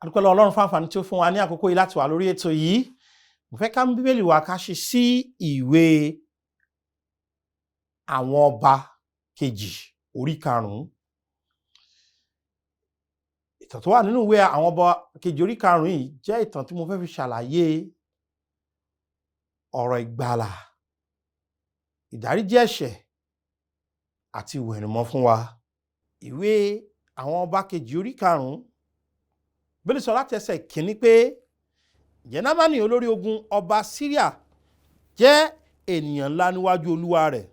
A dúpẹ́ lọ́wọ́ Ọlọ́run fún àǹfààní tí ó fún wa ní àkókò yìí láti wà lórí ètò yìí. Mo fẹ́ ká mú Bíbélì wa, ká ṣí sí ìwé Àwọn Ọba Kejì orí 5. Ìtàn tó wà nínú ìwé Àwọn Ọba Kejì orí 5 yìí jẹ́ ìtàn tí mo fẹ́ fi ṣàlàyé ọ̀rọ̀ ìgbàlà, ìdáríjì ẹ̀ṣẹ̀ àti ìwẹ̀nùmọ́ fún wa. Ìwé Àwọn Ọba Kejì orí 5, Bíbélì sọ láti ẹsẹ̀ 1 pé, "Ǹjẹ́ Námánì, olórí ogun ọba Síríà, jẹ́ ènìyàn ńlá níwájú olúwa rẹ̀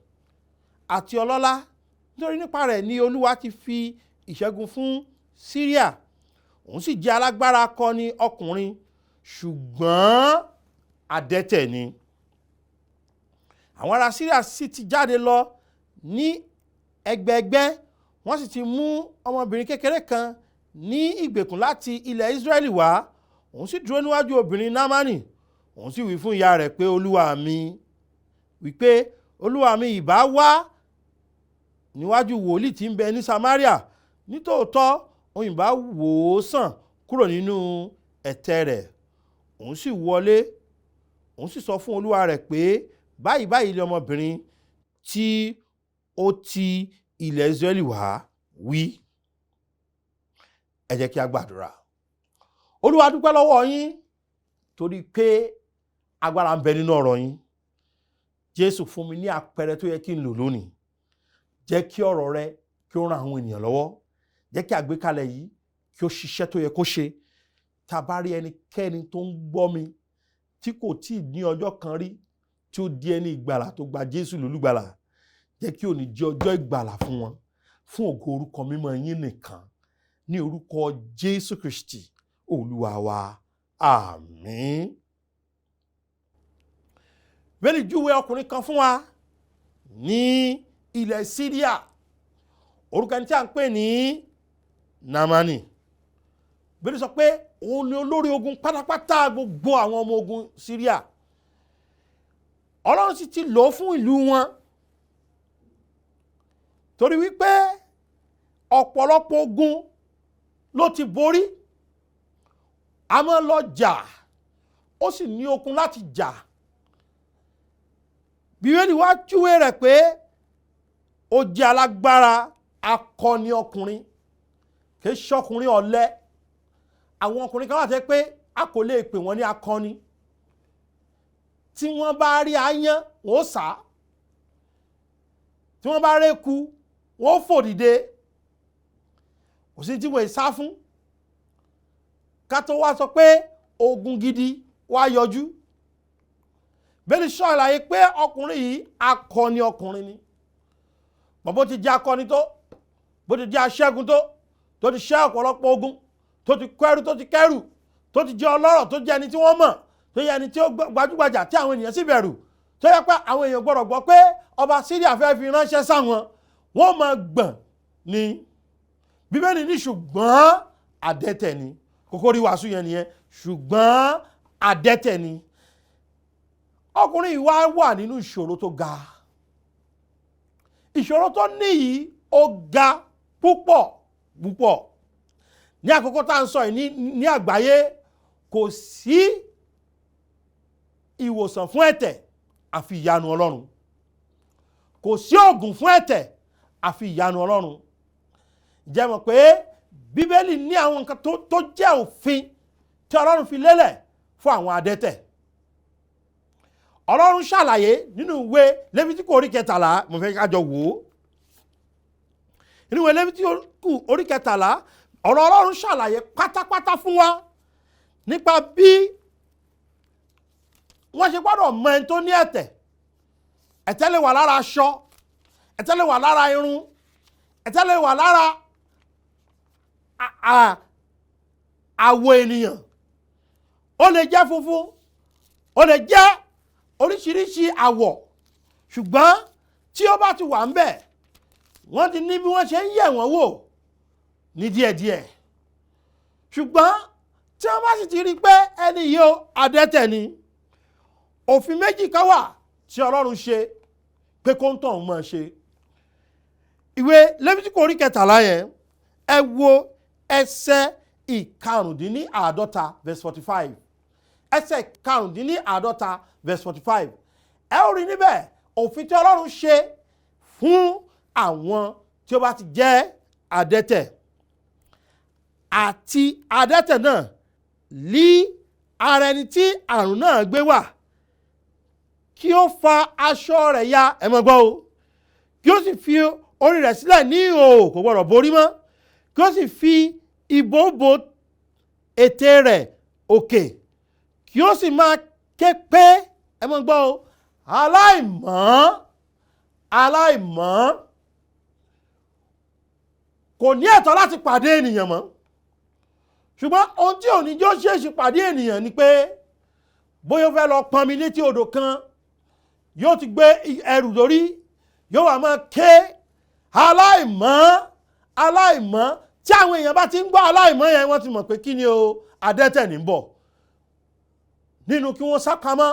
àti ọlọ́lá, nítorí nípa rẹ̀ ni Olúwa ti fi ìṣẹ́gun fún Síríà. Òun sì jẹ́ alágbára akọni ọkùnrin, ṣùgbọ́n adẹ́tẹ̀ ni. Àwọn ará Síríà sì ti jáde lọ ní ẹgbẹẹgbẹ́, wọ́n sì ti mú ọmọbìnrin kékeré kan ní ìgbèkùn láti ilẹ̀ Ísírẹ́lì wá. Òun sì dúró níwájú obìnrin Námánì. Òun sì wí fún ìyá rẹ̀ pé, olúwa mi wípé, olúwa mi ìbá wá níwájú wòlíì tí ń bẹ ní Samaria; nítòótọ́, òun ìbá wò ó sàn kúrò nínú ẹ̀tẹ̀ rẹ̀. Òun sì wọlé, òun sì sọ fún olúwa rẹ̀ pé, báyìí báyìí ni ọmọbìnrin tí ó ti ilẹ̀ Ísírẹ́lì wá wí." Ẹ jẹ́ kí a gbàdúrà. Olúwa, dúpẹ́ lọ́wọ́ yín torí pé agbára ń bẹ nínú ọ̀rọ̀ yín. Jésù, fún mi ní àpẹẹrẹ tó yẹ kí n lò lónìí. Jẹ́ kí ọ̀rọ̀ rẹ kí ó ran àwọn ènìyàn lọ́wọ́. Jẹ́ kí àgbékalẹ̀ yìí kí ó ṣiṣẹ́ tó yẹ kó ṣe. Tá a bá rí ẹnikẹ́ni tó ń gbọ́ mi tí kò tí ì ní ọjọ́ kan rí tí ó di ẹni ìgbàlà, tó gba Jésù lólùgbàlà, jẹ́ kí òní jẹ́ ọjọ́ ìgbàlà fún wọn, fún ògo orúkọ mímọ́ yín nìkan, ní orúkọ Jésù Kristi Olúwa wa, àmín. Bíbélì júwe ọkùnrin kan fún wa ní ilẹ̀ Síríà, orúkọ ẹni tí a ń pè ní Námánì. Bíbélì sọ pé òun ni olórí ogun pátápátá gbogbo àwọn ọmọ ogun Síríà. Ọlọ́run sì ti lò ó fún ìlú wọn, torí wípé ọ̀pọ̀lọpọ̀ ogun ló ti borí. A máa lọ jà, ó sì ní okun láti jà. Bíbélì wá júwe rẹ̀ pé ó jẹ́ alágbára akọni ọkùnrin, kì í ṣọkùnrin ọ̀lẹ. Àwọn ọkùnrin kan wà tẹ́ pé a kò lè pè wọ́n ní akọni. Tí wọ́n bá rí aáyán, wọ́n ó sá. Tí wọ́n bá rí eku, wọ́n ó fò dìde. Kò sí tí wọ́n sá fún, ká tó wá sọ pé ogun gidi wá yọjú. Bíbélì ṣàlàyé pé ọkùnrin yìí, akọni ọkùnrin ni. Bó ti jẹ́ akọni tó, bó ti jẹ́ aṣẹ́gun tó, tó ti ṣẹ́ ọ̀pọ̀lọpọ̀ ogun, tó ti kẹ́rù, tó ti kẹ́rù, tó ti jẹ́ ọlọ́rọ̀, tó jẹ́ ẹni tí wọ́n mọ̀, tó jẹ́ ẹni tí ó gbajúgbajà, tí àwọn ènìyàn sì bẹ̀rù, tó yẹ pé àwọn èèyàn gbọ́dọ̀ gbọ́ pé ọba Síríà fẹ́ fi ránṣẹ́ sáwọn, wọ́n máa gbọ̀n ni. Bíbélì ní ṣùgbọ́n adẹ́tẹ̀ ni. Kókó rí wàásù yẹn nìyẹn: ṣùgbọ́n adẹ́tẹ̀ ni. Ọkùnrin yìí wá wà nínú ìṣòro tó ga. Ìṣòro tó ní yìí, ó ga púpọ̀ púpọ̀. Ní àkókò tá à ń sọ yìí, ní àgbáyé, kò sí ìwòsàn fún ẹ̀tẹ̀ àfi ìyanu Ọlọ́run. Kò sí oògùn fún ẹ̀tẹ̀ àfi ìyanu Ọlọ́run. Jẹ́ mọ̀ pé Bíbélì ní àwọn nǹkan tó jẹ́ òfin tí Ọlọ́run fi lélẹ̀ fún àwọn adẹ́tẹ̀. Ọlọ́run ṣàlàyé nínú ìwé Lẹ́fítíkù orí 13. Mo fẹ́ ká jọ wò ó. Nínú ìwé Lẹ́fítíkù orí 13, ọ̀rọ̀ Ọlọ́run ṣàlàyé pátápátá fún wa nípa bí wọ́n ṣe gbọ́dọ̀ mọ ẹni tó ní ẹ̀tẹ̀. Ẹ̀tẹ̀ lè wà lára aṣọ, ẹ̀tẹ̀ lè wà lára irun, ẹ̀tẹ̀ lè wà lára àwọ̀ ènìyàn. Ó lè jẹ́ funfun, ó lè jẹ́ oríṣiríṣi àwọ̀, ṣùgbọ́n tí ó bá ti wà ń bẹ̀, wọ́n ti ní bí wọ́n ṣe ń yẹ̀ wọ́n wò ní díẹ̀díẹ̀. Ṣùgbọ́n tí wọ́n bá sì ti rí i pé ẹni yìí ó adẹ́tẹ̀ ni, òfin méjì kan wà tí Ọlọ́run ṣe pé kó ń tàn máa ṣe. Ìwé Lẹ́fítíkù orí 13 yẹn, ẹ wo ẹsẹ̀ 45, verse 45, ẹsẹ̀ 45, verse 45. Ẹ ó rí níbẹ̀ òfin tí Ọlọ́run ṣe fún àwọn tí ó bá ti jẹ́ adẹ́tẹ̀. Àti adẹ́tẹ̀ náà lí ara ẹni tí àrùn náà gbé wà, kí ó fa aṣọ rẹ̀ ya, ẹ mọ̀ gbọ́ o, kí ó sì fi orí rẹ̀ sílẹ̀ ní ìhòòhò, kò gbọ́dọ̀ borí mọ́, kí ó sì fi ìbòbò ètè rẹ̀ òkè, kí ó sì máa ké pé, ẹ mọ̀ gbọ́ o, aláìmọ́, aláìmọ́. Kò ní ẹ̀tọ́ láti pàdé ènìyàn mọ́. Ṣùgbọ́n ohun tí ò ní jọ ṣèèṣì pàdé ènìyàn ni pé bóyá ó fẹ́ lọ pọnmi létí odò kan, yóò ti gbé ẹrù lórí, yóò wá máa ké aláìmọ́, aláìmọ́. Tí àwọn èèyàn bá ti ń gbọ́ aláìmọ́ yẹn, wọ́n ti mọ̀ pé kí ni o, adẹ́tẹ̀ ní ń bọ̀. Nínú kí wọ́n sápamọ́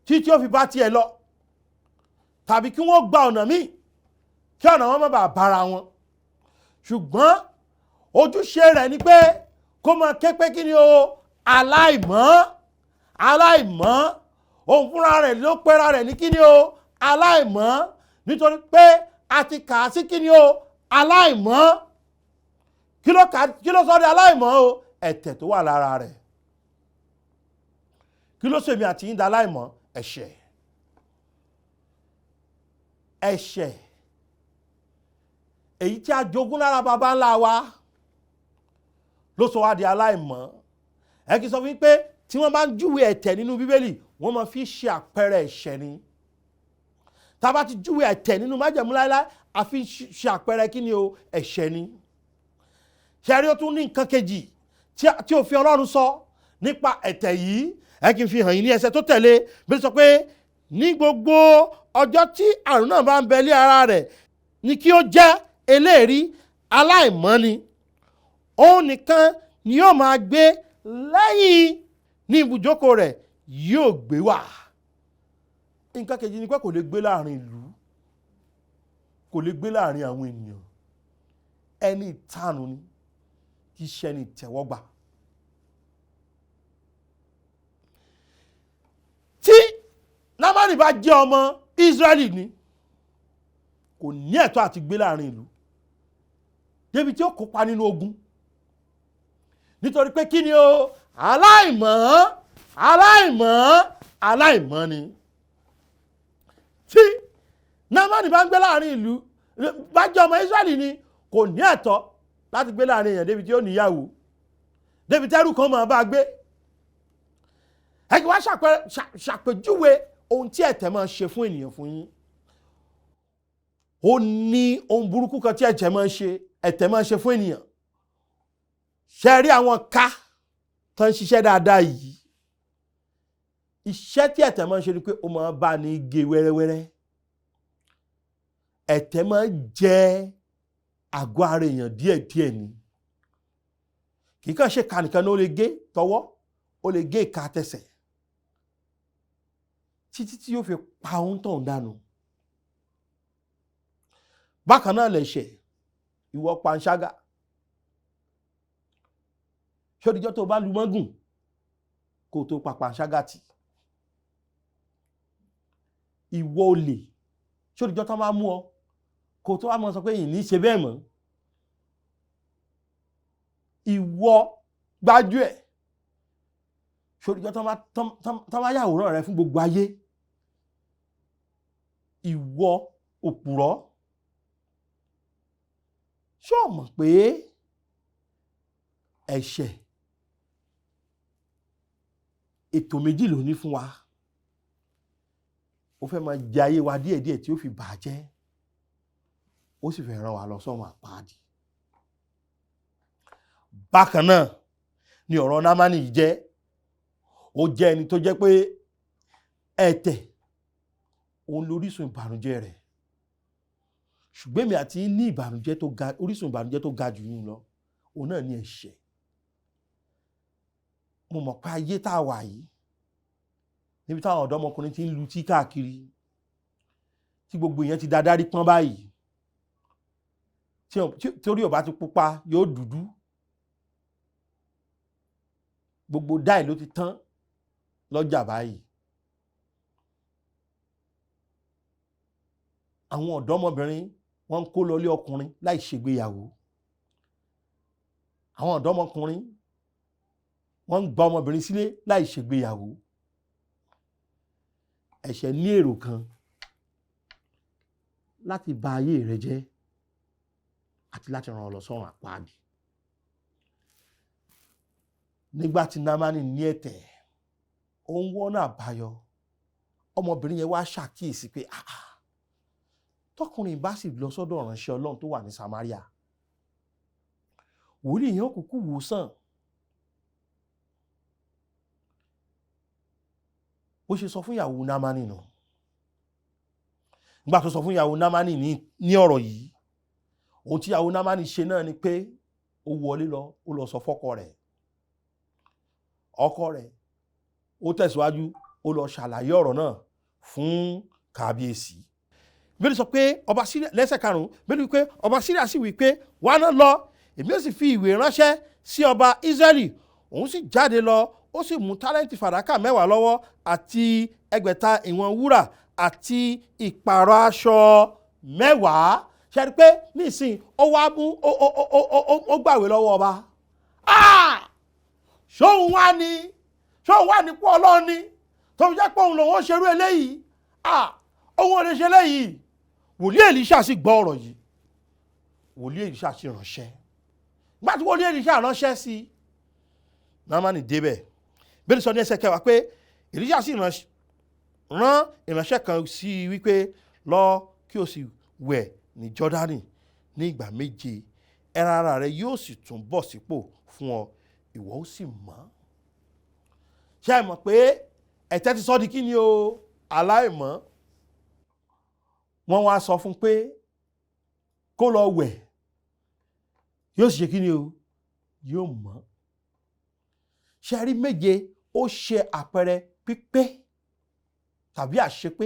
títí ó fi bá tiẹ̀ lọ, tàbí kí wọ́n gba ọ̀nà míì kí ọ̀nà wọn má bàa bára wọn. Ṣùgbọ́n ojúṣe rẹ̀ ni pé kó máa ké pé kí ni o, aláìmọ́, aláìmọ́. Òun fúnra rẹ̀ ló pera rẹ̀ ní kí ni o, aláìmọ́, nítorí pé a ti kà á sí kí ni o, aláìmọ́. Kí ló sọ di aláìmọ́ o? Ẹ̀tẹ̀ tó wà lára rẹ̀. Kí ló sọ èmi àti yín di aláìmọ́? Ẹ̀ṣẹ̀. Ẹ̀ṣẹ̀ èyí tí a jogún lára baba ńlá wa ló sọ wá di aláìmọ́. Ẹ kì í sọ fún yín pé tí wọ́n bá ń júwe ẹ̀tẹ̀ nínú Bíbélì, wọ́n máa fi ṣe àpẹẹrẹ ẹ̀ṣẹ̀ ni. Tá a bá ti júwe ẹ̀tẹ̀ nínú májẹ̀mú láéláé, a fi ṣe àpẹẹrẹ kí ni o, ẹ̀ṣẹ̀ ni. Ṣe rí, ó tún ní nǹkan kejì tí òfin Ọlọ́run sọ nípa ẹ̀tẹ̀ yìí. Ẹ kì í fi hàn yín ní ẹsẹ̀ tó tẹ̀lé bí ó sọ pé ní gbogbo ọjọ́ tí àrùn náà bá ń bẹ lé ara rẹ̀ ni kí ó jẹ́ eléèrí, aláìmọ́ ni. Òun nìkan ni yóò máa gbé lẹ́yìn ní ibùjókòó rẹ̀ yóò gbé wà. Nǹkan kejì ni pé kò lè gbé láàrin ìlú, kò lè gbé láàrin àwọn ènìyàn. Ẹni ìtanù ni, kì í ṣe ẹni ìtẹ̀wọ́gbà. Tí Námánì bá jẹ́ ọmọ Ísírẹ́lì ni, kò ní ẹ̀tọ́ àti gbé láàrin ìlú débi tí ó kópa nínú ogun, nítorí pé kí ni o, aláìmọ́, aláìmọ́, aláìmọ́ ni. Tí Námánì bá ń gbé láàrin ìlú, bá jẹ́ ọmọ Ísírẹ́lì ni, kò ní ẹ̀tọ́ láti gbé láàrin èèyàn débi tí ó níyàwó, débi tẹ́rù kan máa bá gbé. Ẹ kí wá ṣàpèjúwe ohun tí ẹ̀tẹ̀ máa ṣe fún ènìyàn fún yín. Ó ní ohun burúkú kan tí ẹ̀tẹ̀ máa ṣe, ẹ̀tẹ̀ máa ṣe fún ènìyàn. Ṣe rí àwọn ká tó ń ṣiṣẹ́ dáadáa yìí, iṣẹ́ tí ẹ̀tẹ̀ máa ń ṣe ni pé ó máa bá ní gé wẹ́rẹ́wẹ́rẹ́. Ẹ̀tẹ̀ máa ń jẹ àgọ́ ara èèyàn díẹ̀díẹ̀ ni. Kì í kàn ṣe ìka nìkan ní ó lè gé tọwọ́, ó lè gé ìka tẹsẹ̀ títí tí yóò fi pa ohun tó ń dànù. Bákan náà lẹ̀ṣẹ̀, ìwọ panṣágà, ṣódìjọ́ tó bá lu mọ́gùn kó tó pa panṣágà tì. Ìwọ olè, ṣódìjọ́ tó máa mú ọ kó tó wá mọ sọ pé ìní ṣe bẹ́ẹ̀ mọ́. Ìwọ gbájúẹ̀, ṣódìjọ́ tó máa yàwòrán rẹ fún gbogbo ayé. Ìwọ òpùrọ́, ṣé o mọ̀ pé ẹ̀ṣẹ̀ ètò méjì ló ní fún wa? Ó fẹ́ máa jẹ ayé wa díẹ̀díẹ̀ tí ó fi bàjẹ́, ó sì fẹ́ ràn wá lọ sọ́run àpáàdì. Bákan náà ni ọ̀rọ̀ Námánì yìí jẹ́. Ó jẹ́ ẹni tó jẹ́ pé ẹ̀tẹ̀ òun lórísun ìbànújẹ́ rẹ̀. Ṣùgbọ́n èmi àti ní ìbànújẹ́ tó ga, orísun ìbànújẹ́ tó ga jù yín lọ, òun náà ní ẹ̀ṣẹ̀. Mo mọ̀ pé ayé tá a wà yìí, níbi táwọn ọ̀dọ́mọkùnrin ti ń lutí káàkiri, tí gbogbo èèyàn ti dadárí pọ́n báyìí, torí ò bá ti pupa yóò dúdú. Gbogbo dáì ló ti tán lọ́jà báyìí. Àwọn ọ̀dọ́mọbìnrin wọ́n ń kó lọlé ọkùnrin láì ṣègbéyàwó. Àwọn ọ̀dọ́mọkùnrin wọ́n ń gba ọmọbìnrin sílé láì ṣègbéyàwó. Ẹ̀ṣẹ̀ ní èrò kan láti bà ayé rẹ jẹ́ àti láti ràn ọ́ lọ sọ́run àpáàdì. Nígbà tí Námánì ní ẹ̀tẹ̀, ó ń wọ́nà àbáyọ. Ọmọbìnrin yẹn wá ṣàkíyèsí pé tọkùnrin bá sì lọ sọ́dọ̀ ìránṣẹ́ Ọlọ́run tó wà ní Samaria, wòlíì yẹn ó kúkú wò sàn. Bó ṣe sọ fún ìyàwó Námánì nù. Nígbà tó sọ fún ìyàwó Námánì ní ọ̀rọ̀ yìí, ohun tí ìyàwó Námánì ṣe náà ni pé ó wọlé lọ, ó lọ sọ fọ́kọ rẹ̀. Ọkọ rẹ̀ ó tẹ̀síwájú, ó lọ ṣàlàyé ọ̀rọ̀ náà fún kábíyèsí. Bíbélì sọ pé ọba Síríà lẹ́sẹ̀ karùn-ún, Bíbélì wípé ọba Síríà sì wí pé wá náà lọ, èmi ó sì fi ìwé ránṣẹ́ sí ọba Ísírẹ́lì. Òun sì jáde lọ, ó sì mú tálẹ́ǹtì fàdákà 10 lọ́wọ́ àti 6,000 ìwọ̀n wúrà àti ìpààrọ̀ aṣọ 10. Ṣe rí pé nísìnyí ó wá mú ó gbàwé lọ́wọ́ ọba. Ṣóun wá ní, ṣóun wá ní kú Ọlọ́run ni tó fi jẹ́ pé òun lòun ó ṣerú eléyìí. Òun ò lè ṣe eléyìí. Wòlíì Èlíṣà sì gbọ́ ọ̀rọ̀ yìí. Wòlíì Èlíṣà sì ránṣẹ́. Nígbà tí wòlíì Èlíṣà ránṣẹ́ sí i, Námánì débẹ̀. Bíbélì sọ ní ẹsẹ̀ kẹwàá pé Èlíṣà sì rán ìránṣẹ́ kan sí i wípé lọ kí o sì wẹ̀ ní Jọ́dánì ní ìgbà 7, ẹran ara rẹ yóò sì tún bọ̀ sípò fún ọ, ìwọ ó sì mọ́. Ṣé ẹ mọ̀ pé ẹ̀tẹ́ ti sọ di kí ni o, aláìmọ́. Wọ́n wá sọ fún pé kó lọ wẹ̀, yóò sì ṣe kí ni o, yóò mọ́. Ṣé ẹ rí 7 ó ṣe àpẹẹrẹ pípé tàbí àṣepé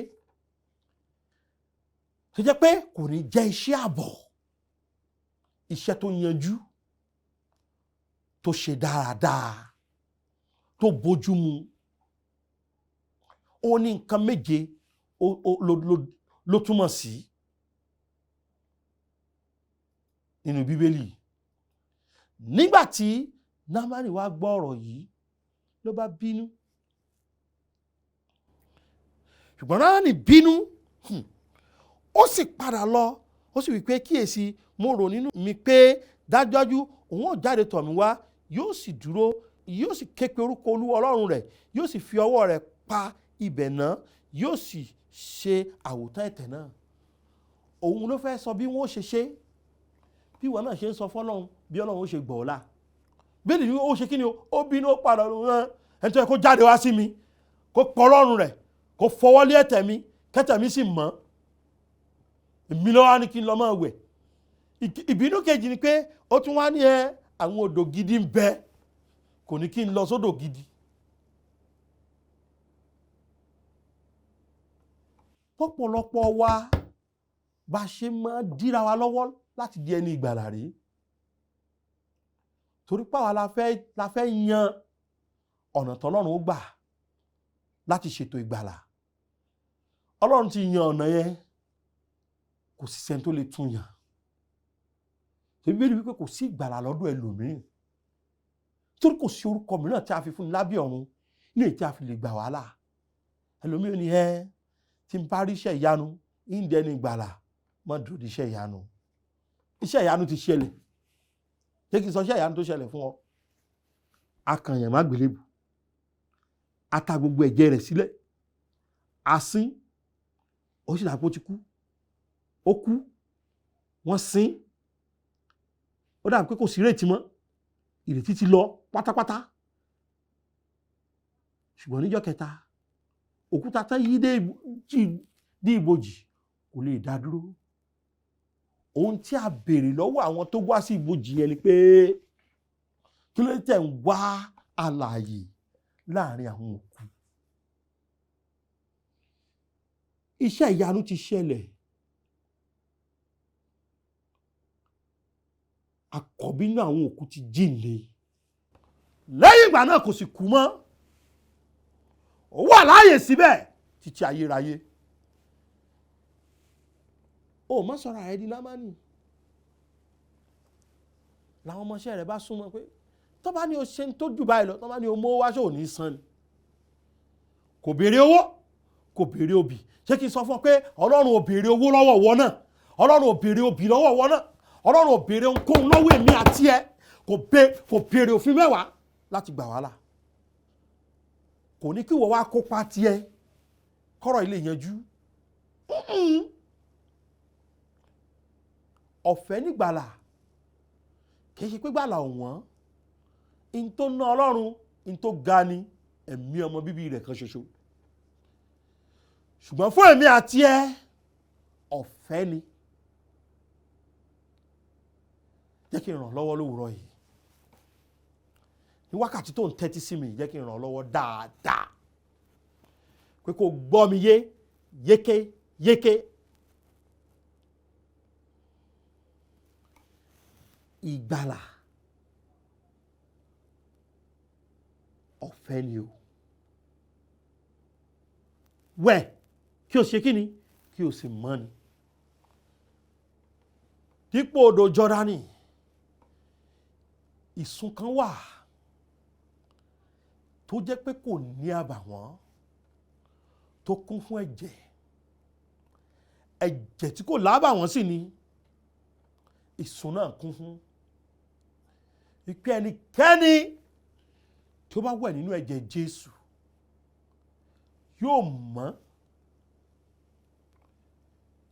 tó jẹ́ pé kò ní jẹ́ iṣẹ́ àbọ̀, iṣẹ́ tó yanjú, tó ṣe dáadáa, tó bójúmu. Ó ní nǹkan 7 ló túmọ̀ sí nínú Bíbélì. Nígbà tí Námánì wá gbọ́ ọ̀rọ̀ yìí ló bá bínú. Ṣùgbọ́n Námánì bínú, ó sì padà lọ, ó sì wí pé kíyèsí, mo rò nínú mi pé dájúdájú òun ó jáde tọ̀ mí wá, yóò sì dúró, yóò sì ké pe orúkọ Olúwa Ọlọ́run rẹ̀, yóò sì fi ọwọ́ rẹ̀ pa ibẹ̀ náà, yóò sì ṣe àwòtán ẹ̀tẹ̀ náà. Òun ló fẹ́ sọ bí wọ́n ó ṣe ṣe, bí ìwọ náà ṣe ń sọ fọ́lọ́run, bí Ọlọ́run ó ṣe gbọ́ ọ là. Bíbélì ní ó ṣe kí ni o, ó bínú, ó padà lọ rán ẹni tó yẹ kó jáde wá sí mi, kó pọ̀ Ọlọ́run rẹ̀, kó fọwọ́ lé ẹ̀tẹ̀ mi, kẹ́tẹ̀ mi sì mọ́. Èmi ló wá ní kí n lọ máa wẹ̀. Ìbínú kejì ni pé ó tún wá ní ẹ àwọn odò gidi ń bẹ, kò ní kí n lọ sódò gidi. Pọ̀pọ̀lọpọ̀ wa bá ṣe máa díra wa lọ́wọ́ láti di ẹni ìgbàlà rí. Torí pé àwa la fẹ́ yan ọ̀nà tọ́lọ́run ó gbà láti ṣètò ìgbàlà. Ọlọ́run ti yan ọ̀nà yẹn, kò sí sẹ́ni tó lè tún yàn. Bíbélì wípé kò sí ìgbàlà lọ́dọ̀ ẹlòmíràn, torí kò sí orúkọ mìíràn tí a fi fún ni lábẹ́ ọ̀run ní èyí tí a fi lè gbà wá là. Ẹlòmíràn ni ẹ tí ń bá rí iṣẹ́ ìyanu, ń dẹni ìgbàlà, má dúró de iṣẹ́ ìyanu. Iṣẹ́ ìyanu ti ṣẹlẹ̀. Ṣé kí n sọ iṣẹ́ ìyanu tó ṣẹlẹ̀ fún ọ? Akànyàn má gbélébù, a ta gbogbo ẹ̀jẹ̀ rẹ̀ sílẹ̀, a sín, ó sì dàpọ̀ ti kú, ó kú, wọ́n sín, ó dàbí pé kò sí ìrètí mọ́, ìrètí ti lọ pátápátá. Ṣùgbọ́n níjọ́ kẹta, òkúta tán yí dé ibojì kò lè dá dúró. Ohun tí a béèrè lọ́wọ́ àwọn tó wá sí ibojì yẹn ni pé kí ló tẹ̀ ń wá alààyè láàrin àwọn òkú. Iṣẹ́ ìyanu ti ṣẹlẹ̀. Àkọ́bí náà àwọn òkú ti jíǹde. Lẹ́yìn ìgbà náà kò sì kú mọ́, ó wà láàyè síbẹ̀ títí ayérayé. Ó má sọ̀rọ̀ ààrẹ di Námánì. Làwọn ọmọọṣẹ́ rẹ̀ bá súnmọ́ pé tó bá ní o ṣe ń tó jù báyìí lọ, tó bá ní o mówó wá, ṣé ò ní san ni? Kò béèrè owó, kò béèrè obì. Ṣé kí n sọ fún ọ pé Ọlọ́run ò béèrè owó lọ́wọ́ ìwọ náà? Ọlọ́run ò béèrè obì lọ́wọ́ ìwọ náà. Ọlọ́run ò béèrè ohunkóhun lọ́wọ́ èmi àti ẹ. Kò béèrè òfin mẹ́wàá láti gbà wá là. Kò ní kí wọ́n wá kópa tiẹ̀ kọ́rọ̀ ilé yanjú. Ọ̀fẹ́ nígbàlà, kì í ṣe pé gbàlà ọ̀wọ́n. In tó ná Ọlọ́run, in tó ga ni ẹ̀mí ọmọ bíbí rẹ̀ kan ṣoṣo. Ṣùgbọ́n fún èmi àti ẹ, ọ̀fẹ́ ni. Jẹ́ kí n ràn lọ́wọ́ lówùúrọ̀ yìí, ní wákàtí tó ń tẹ́tí sí mi, jẹ́ kí n ràn lọ́wọ́ dáadáa pé kó gbọ́ mi yé yéké yéké. Ìgbàlà ọ̀fẹ́ ni o. Wẹ̀ kí o ṣe kí ni, kí o sì mọ́ ni. Dípò odò Jọ́dánì, ìsun kan wà tó jẹ́ pé kò ní àbàwọ́n, tó kún fún ẹ̀jẹ̀. Ẹ̀jẹ̀ tí kò lábàwọ́n sì ni ìsun náà kún fún. Ìpè ẹnikẹ́ni tí ó bá wẹ̀ nínú ẹ̀jẹ̀ Jésù yóò mọ́,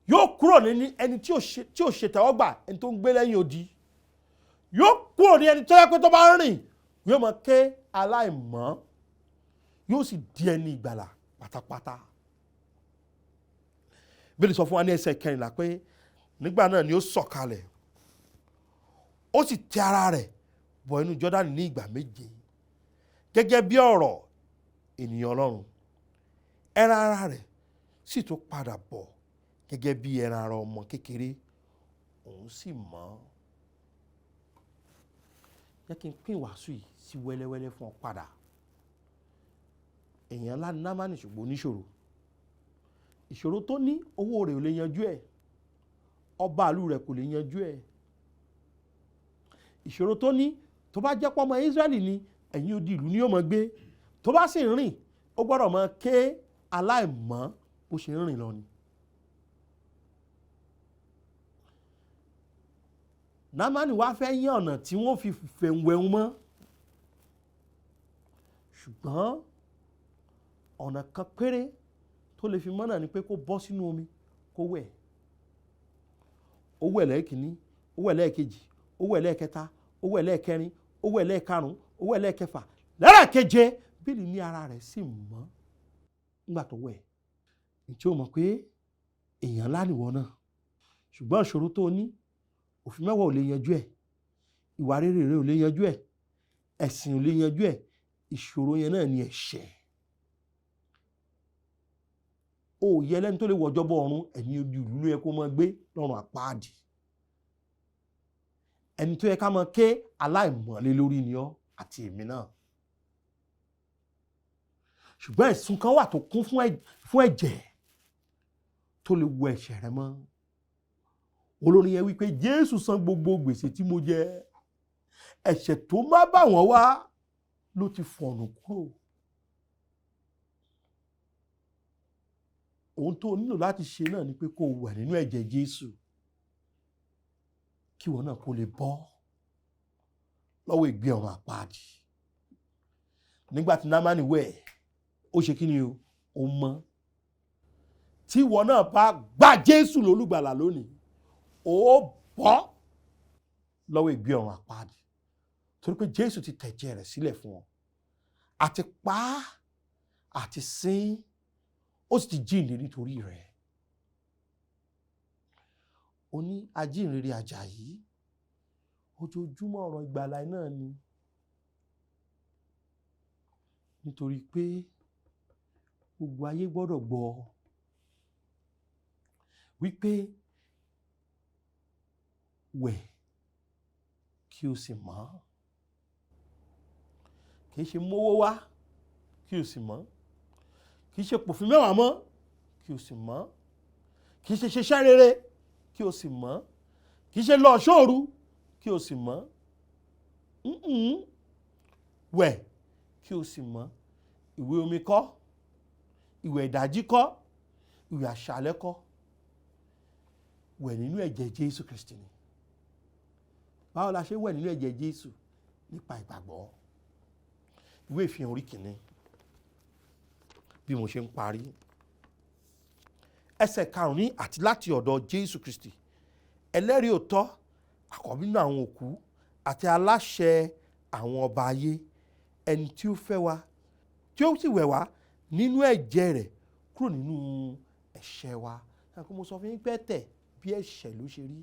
yóò kúrò ní ẹni tí ò ṣe tẹ́wọ́gbà, ẹni tó ń gbé lẹ́yìn odi. Yóò kúrò ní ẹni tó yẹ pé tó bá ń rìn yóò máa ké aláìmọ́, yóò sì di ẹni ìgbàlà pátápátá. Bíbélì sọ fún wa ní ẹsẹ̀ 14 pé nígbà náà ni ó sọ̀kalẹ̀, ó sì tẹ ara rẹ̀ bọ inú Jọ́dánì ní ìgbà méje, gẹ́gẹ́ bí ọ̀rọ̀ ènìyàn Ọlọ́run. Ẹran ara rẹ̀ sì tún padà bọ̀ gẹ́gẹ́ bí ẹran ara ọmọ kékeré, òun sì mọ́. Jẹ́ kí n pín ìwàásù yìí sí wẹ́lẹ́wẹ́lẹ́ fún ọ padà. Èèyàn ńlá Námánì, ṣùgbọ́n oníṣòro. Ìṣòro tó ní, owó rẹ̀ ò lè yanjú ẹ̀, ọba ìlú rẹ̀ kò lè yanjú ẹ̀. Ìṣòro tó ní, tó bá jẹ́ pọ́mọ Ísírẹ́lì ni, ẹ̀yìn odi ìlú ni yóò máa gbé. Tó bá sì rìn, ó gbọ́dọ̀ máa ké aláìmọ́ bó ṣe ń rìn lọ ni. Námánì wá fẹ́ yán ọ̀nà tí wọ́n fi fẹ̀wẹ̀hún mọ́, ṣùgbọ́n ọ̀nà kan péré tó lè fi mọ́ náà ni pé kó bọ́ sínú omi kó wẹ̀. Ó wẹ̀ lẹ́ẹ̀kínní, ó wẹ̀ lẹ́ẹ̀kejì, ó wẹ̀ lẹ́ẹ̀kẹta, ó wẹ̀ lẹ́ẹ̀kẹrin, ó wẹ̀ lẹ́ẹ̀karùn-ún, ó wẹ̀ lẹ́ẹ̀kẹfà, lẹ́ẹ̀keje. Bíbélì ní ara rẹ̀ sì mọ́ nígbà tó wẹ̀. Ǹjẹ́ o mọ̀ pé èèyàn ńlá nìwọ náà? Ṣùgbọ́n ìṣòro tó ní, òfin mẹ́wàá ò lè yanjú ẹ̀, ìwà rere rẹ̀ ò lè yanjú ẹ̀, ẹ̀sìn ò lè yanjú ẹ̀. Ìṣòro yẹn náà ni ẹ̀ṣẹ̀. Ó yẹ lẹ́ni tó lè wọ̀jọ́bọ̀ ọ̀run, ẹ̀yìn odi ìlú ló yẹ kó máa gbé lọ́run àpáàdì. Ẹni tó yẹ ká máa ké aláìmọ̀lé lórí ni ọ́ àti èmi náà. Ṣùgbọ́n ẹ̀sùn kan wà tó kún fún ẹ̀jẹ̀ tó lè wọ ẹ̀ṣẹ̀ rẹ mọ́. Olórin yẹn wípé Jésù san gbogbo gbèsè tí mo jẹ, ẹ̀ṣẹ̀ tó má bà wọ́n wá ló ti fọ̀nù kúrò. Ohun tó nílò láti ṣe náà ni pé kó wẹ̀ nínú ẹ̀jẹ̀ Jésù, kí ìwọ náà kó lè bọ́ lọ́wọ́ ìgbé ọ̀run àpáàdì. Nígbà tí Námánì wẹ̀, ó ṣe kí ni o? Ó mọ́. Tí ìwọ náà bá gba Jésù lólùgbàlà lónìí, ó bọ́ lọ́wọ́ ìgbé ọ̀run àpáàdì, torí pé Jésù ti tẹ̀jẹ̀ rẹ̀ sílẹ̀ fún ọ, àti pa á, àti sin, ó sì ti jíǹde nítorí rẹ̀. Ó ní ajínrere Àjàyí, ojoojúmọ́ ọ̀rọ̀ ìgbàlà náà ni, nítorí pé gbogbo ayé gbọ́dọ̀ gbọ́ wípé wẹ̀ kí o sì mọ́. Kì í ṣe mówó wá kí o sì mọ́, kì í ṣe pòfin mẹ́wàá mọ́ kí o sì mọ́, kì í ṣe ṣiṣẹ́ rere kí o sì mọ́, kì í ṣe lọ ṣóòru kí o sì mọ́, wẹ̀ kí o sì mọ́. Ìwẹ̀ omi kọ́, ìwẹ̀ ìdájí kọ́, ìwẹ̀ àṣálẹ́ kọ́, wẹ̀ nínú ẹ̀jẹ̀ Jésù Kristi ni. Báwo la ṣe wẹ̀ nínú ẹ̀jẹ̀ Jésù? Nípa ìgbàgbọ́. Ìwé Ìfihàn orí kìíní, bí mo ṣe ń parí, ẹsẹ̀ karùn-ún, àti láti ọ̀dọ̀ Jésù Kristi, ẹlẹ́rìí òótọ́, àkọ́bí nínú àwọn òkú àti aláṣẹ àwọn ọba ayé, ẹni tí ó fẹ́ wa, tí ó sì wẹ̀ wá nínú ẹ̀jẹ̀ rẹ̀ kúrò nínú ẹ̀ṣẹ̀ wa. Ṣé mo sọ fún yín pé tẹ̀ bí ẹ̀ṣẹ̀ ló ṣe rí?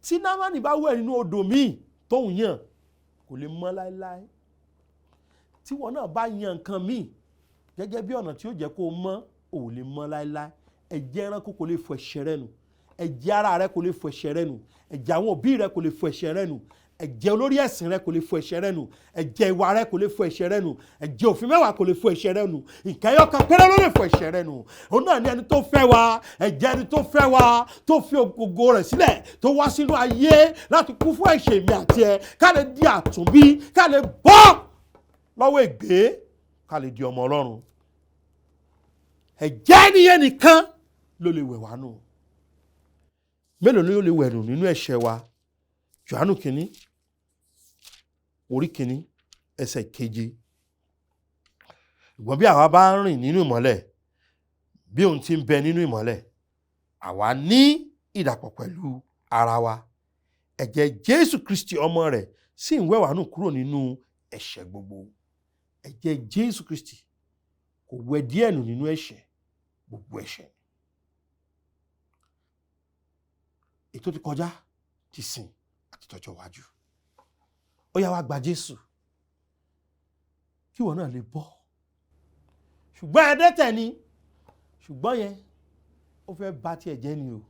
Tí Námánì bá wẹ̀ nínú odò míì tóun yàn, kò lè mọ́ láéláé. Tí wọn náà bá yan nǹkan míì gẹ́gẹ́ bí ọ̀nà tí ó jẹ́ kó mọ́, ò lè mọ́ láéláé. Ẹ̀jẹ̀ ẹranko kò lè fọ ẹ̀ṣẹ̀ rẹ nù, ẹ̀jẹ̀ ara rẹ kò lè fọ ẹ̀ṣẹ̀ rẹ nù, ẹ̀jẹ̀ àwọn òbí rẹ kò lè fọ ẹ̀ṣẹ̀ rẹ nù, ẹ̀jẹ̀ olórí ẹ̀sìn rẹ kò lè fọ ẹ̀ṣẹ̀ rẹ nù, ẹ̀jẹ̀ ìwà rẹ kò lè fọ ẹ̀ṣẹ̀ rẹ nù, ẹ̀jẹ̀ òfin mẹ́wàá kò lè fọ ẹ̀ṣẹ̀ rẹ nù. Nǹkan ẹyọ kan péré ló lè fọ ẹ̀ṣẹ̀ rẹ nù, òun náà ni ẹni tó fẹ́ wa, ẹ̀jẹ̀ ẹni tó fẹ́ wa, tó fi ògo rẹ̀ sílẹ̀, tó wá sínú ayé láti kú fún ẹ̀ṣẹ̀ mi àti ẹ, ká lè di àtúnbí, ká lè bọ́ lọ́wọ́ ègbé, ká lè di ọmọ Ọlọ́run. Ẹ̀jẹ̀ nìyẹn nìkan ló lè wẹ̀ wá nù. Mélòó ló lè wẹ̀ nù nínú ẹ̀ṣẹ̀ wa? Jòhánù kìíní orí kìíní ẹsẹ̀ keje. Ìgbọ́n bí àwa bá ń rìn nínú ìmọ́lẹ̀, bí òun ti ń bẹ nínú ìmọ́lẹ̀, àwa ní ìdàpọ̀ pẹ̀lú ara wa. Ẹ̀jẹ̀ Jésù Kristi ọmọ rẹ̀ sì ń wẹ̀ wá nù kúrò nínú ẹ̀ṣẹ̀ gbogbo. Ẹ̀jẹ̀ Jésù Kristi kò wẹ̀ díẹ̀ nù nínú ẹ̀ṣẹ̀, gbogbo ẹ̀ṣẹ̀. Ètò ti kọjá, ti sìn àti tọjọ́ iwájú. Ó yá, wá gba Jésù kí ìwọ náà lè bọ́. Ṣùgbọ́n ẹdẹ́tẹ̀ ni, ṣùgbọ́n yẹn ó fẹ́ bà tiẹ̀ jẹ́ ni o.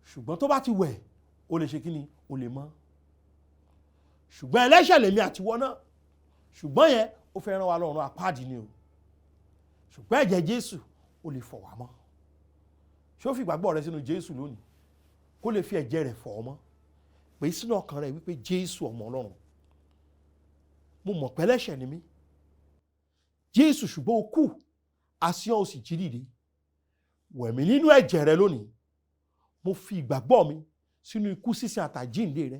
Ṣùgbọ́n tó bá ti wẹ̀, ó lè ṣe kí ni? Ó lè mọ́. Ṣùgbọ́n ẹlẹ́ṣẹ̀ lèmi àtiwọ́ náà, ṣùgbọ́n yẹn ó fẹ́ rán wa lọ́run àpáàdì ni o. Ṣùgbọ́n ẹ̀jẹ̀ Jésù ó lè fọ̀ wá mọ́. Ṣé ó fi ìgbàgbọ́ rẹ sínú Jésù lónìí kó lè fi ẹ̀jẹ̀ rẹ̀ fọ̀ ọ́ mọ́? Pè sínú ọkàn rẹ wípé Jésù ọmọ Ọlọ́run, mo mọ̀ pé ẹlẹ́ṣẹ̀ ni mí Jésù, ṣùgbọ́n o kú, àsíọ́ o sì jí dìde. Wẹ̀ mí nínú ẹ̀jẹ̀ rẹ lónìí. Mo fi ìgbàgbọ́ mi sínú ikú sísin àtàjíǹde rẹ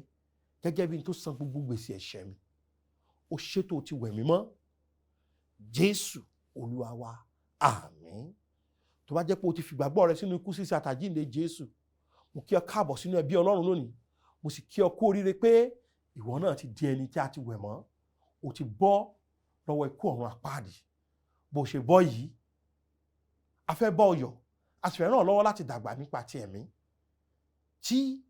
gẹ́gẹ́ bí n tó san gbogbo gbèsè ẹ̀ṣẹ̀ mi. O ṣètò ti wẹ̀ mí mọ́ Jésù Olúwa wa, àmín. Tó bá jẹ́ pé o ti fi ìgbàgbọ́ rẹ sínú ikú sísin àtàjíǹde Jésù, mo kí ọ káàbọ̀ sínú ẹbí Ọlọ́run lónìí. Mo sì kí ọ kú oríire pé ìwọ náà ti di ẹni tí a ti wẹ̀ mọ́. O ti bọ́ lọ́wọ́ ikú ọ̀run àpáàdì. Bó ṣe bọ́ yìí, a fẹ́ bọ́ ọ yọ̀, a sì fẹ́ ràn ọ́ lọ́wọ́ láti dàgbà nípa ti ẹ̀mí. Tí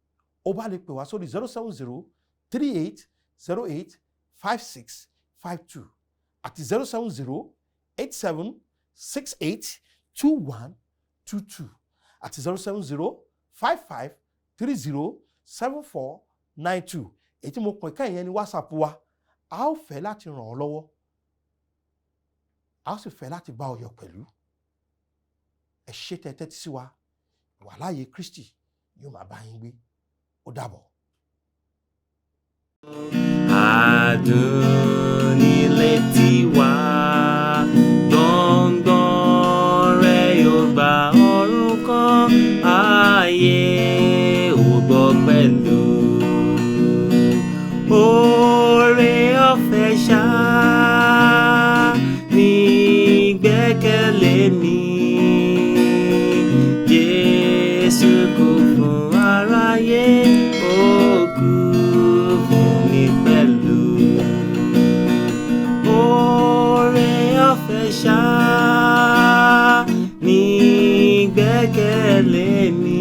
o bá lè pè wá sórí 070 38 08 56 52 àti 070 87 68 21 22 àti 070 55 30 74 92. Èyí tí mo pè kẹ́yìn yẹn ní WhatsApp wa. A ó fẹ́ láti ràn ọ́ lọ́wọ́, a ó sì fẹ́ láti bá ọ yọ̀ pẹ̀lú. Ẹ ṣé tẹ́ tẹ́tí sí wa. Ìwàláàyè Kristi yóò máa bá yín gbé. Ó dàbọ̀. Adùn nílé tiwa, gbọ̀ngbọ̀n rẹ̀ yóò gba ọ̀run kan, ayé ò gbọ́ pẹ̀lú. Oore ọ̀fẹ́ ṣá ní gbẹ́kẹ̀lé mi. Jésù kú fún aráyé, ó kú fún mi pẹ̀lú. Oore ọ̀fẹ́ ṣá ní gbẹ́kẹ̀lé mi.